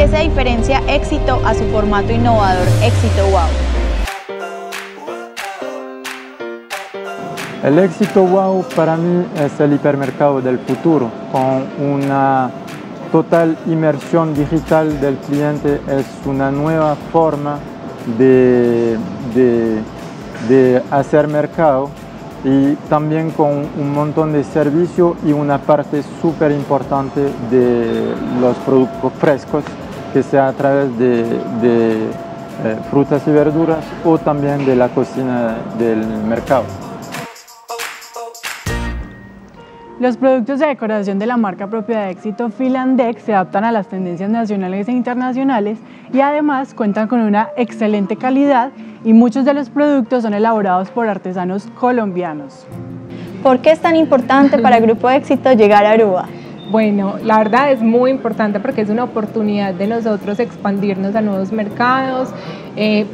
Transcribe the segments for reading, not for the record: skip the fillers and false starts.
qué se diferencia Éxito a su formato innovador Éxito Wow? El Éxito Wow para mí es el hipermercado del futuro, con una total inmersión digital del cliente. Es una nueva forma de hacer mercado y también con un montón de servicio y una parte súper importante de los productos frescos, que sea a través de frutas y verduras o también de la cocina del mercado. Los productos de decoración de la marca propia de Éxito Filandex se adaptan a las tendencias nacionales e internacionales y además cuentan con una excelente calidad y muchos de los productos son elaborados por artesanos colombianos. ¿Por qué es tan importante para Grupo Éxito llegar a Aruba? Bueno, la verdad es muy importante porque es una oportunidad de nosotros expandirnos a nuevos mercados.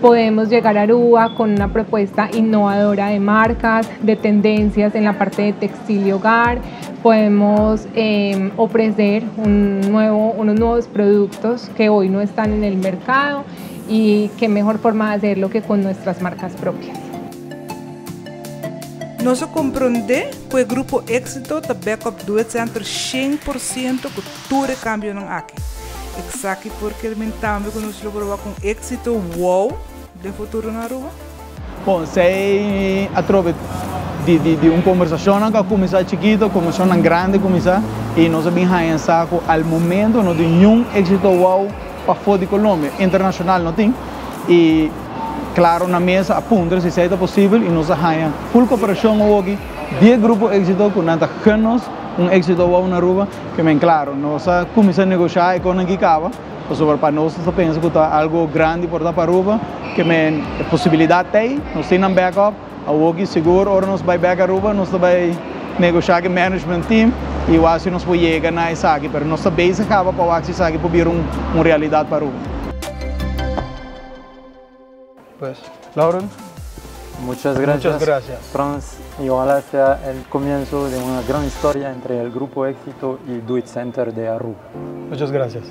Podemos llegar a Aruba con una propuesta innovadora de marcas, de tendencias en la parte de textil y hogar. Podemos ofrecer unos nuevos productos que hoy no están en el mercado y qué mejor forma de hacerlo que con nuestras marcas propias. Nos a comprende cu e Grupo Exito ta backup Do It Center 100% cu tur e cambionan aki. Esaki por kiermen tambe cu nos lo cu Exito Wow den futuro na Aruba? Bon, esey atrobe di un combersacion cu a cuminsa chikito, combersacion grandi cuminsa y nos a bin pensa cu al momento no tin ningun Exito Wow pafo di Colombia, internacional no tin y claro, na mesa a puntra si ta posibel y nos a haya full cooperacion aki di Grupo Exito cu nan ta nos un Exito Wow na Aruba, kiermen claro, nos a cuminsa negocia cu nan caba, sobre pa nos ta pensa cu ta algo grandi pa pa Aruba, kiermen posibilidad tin, nos tin un backup, aki sigur ora nos bay back Aruba, nos bay negocia cu management team y asina nos por yega na esaki, pero nos ta bezig caba pa esaki por bira un realidad pa Aruba. Pues, Lauren, muchas gracias. Muchas gracias. Franz, y ojalá sea el comienzo de una gran historia entre el Grupo Éxito y Do It Center de Aruba. Muchas gracias.